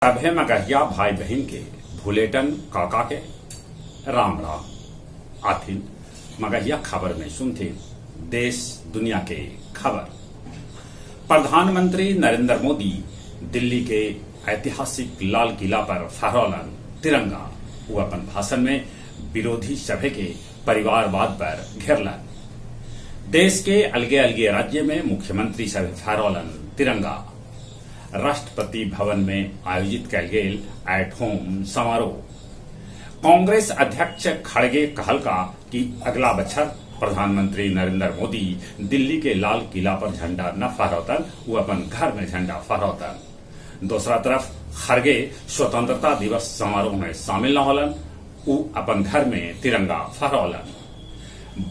सभे मगहिया भाई बहिन के भुलेटन काका के राम राम। आथिन मगहिया खबर में सुनथिन देश दुनिया के खबर। प्रधानमंत्री नरेंद्र मोदी दिल्ली के ऐतिहासिक लाल किला पर फहरौलन तिरंगा। उ अपन भाषण में विरोधी सभे के परिवारवाद पर घेरलन। देश के अलगे अलगे राज्य में मुख्यमंत्री सभे फहरौलन तिरंगा। राष्ट्रपति भवन में आयोजित कैल गेल एट होम समारोह। कांग्रेस अध्यक्ष खड़गे कहलका कि अगला बछर प्रधानमंत्री नरेंद्र मोदी दिल्ली के लाल किला पर झंडा न फहरौतन, उ अपन घर में झंडा फहरौतन। दोसरा तरफ खड़गे स्वतंत्रता दिवस समारोह में शामिल न होलन, उ अपन घर में तिरंगा फहरौलन।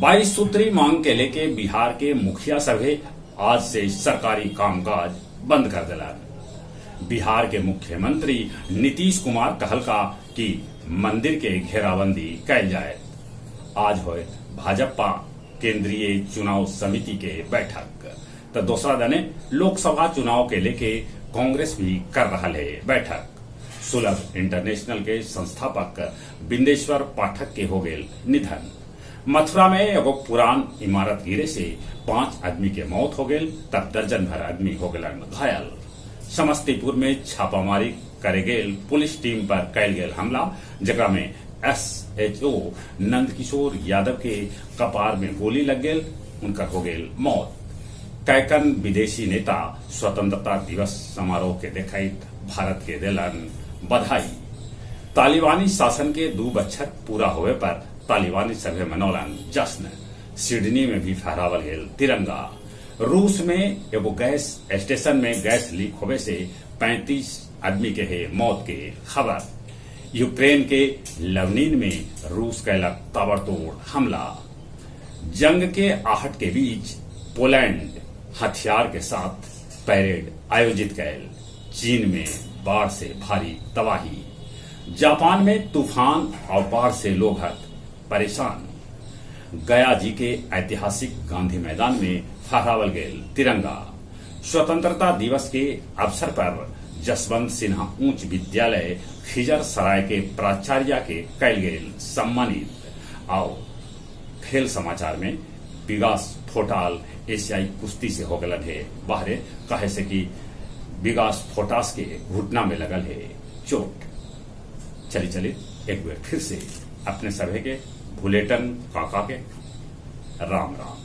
22 सूत्री मांग के लेके बिहार के मुखिया सभे आज से सरकारी कामकाज बंद कर दिलन। बिहार के मुख्यमंत्री नीतीश कुमार कहलका कि मंदिर के घेराबंदी कैल जाए। आज होए भाजपा केंद्रीय चुनाव समिति के बैठक। तो दूसरा दने लोकसभा चुनाव के लेके कांग्रेस भी कर रहा है बैठक। सुलभ इंटरनेशनल के संस्थापक बिंदेश्वर पाठक के हो गेल निधन। मथुरा में एगो पुरान इमारत गिरे से 5 आदमी के मौत हो गेल, तब दर्जन भर आदमी हो गेलन घायल। समस्तीपुर में छापामारी करे गेल पुलिस टीम पर कैल गेल हमला, जेकरा में एसएचओ नंदकिशोर यादव के कपार में गोली लग गेल, उनकर हो गेल मौत। कैकन विदेशी नेता स्वतंत्रता दिवस समारोह के देखैत भारत के देलन बधाई। तालिबानी शासन के 2 बच्छर पूरा होवे पर तालिबानी सभे मनौलन जश्न। सिडनी में भी फहरावल गेल तिरंगा। रूस में एगो गैस स्टेशन में गैस लीक होवे से 35 आदमी के है मौत के खबर। यूक्रेन के लवनीन में रूस कैलक ताबड़तोड़ हमला। जंग के आहट के बीच पोलैंड हथियार के साथ परेड आयोजित कैल। चीन में बाढ़ से भारी तबाही। जापान में तूफान और बाढ़ से लोग हत परेशान। गया जी के ऐतिहासिक गांधी मैदान में फहरावल गेल तिरंगा। स्वतंत्रता दिवस के अवसर पर जसवंत सिन्हा उच्च विद्यालय खिजर सराय के प्राचार्य के कैल गेल सम्मानित। आओ खेल समाचार में विकास फोटाल एशियाई कुश्ती से हो गलन है बाहरे, काहे से कि विकास फोटास के घुटना में लगल है चोट। चली चली एक बार फिर से अपने सभे के भुलेटन काका के राम राम।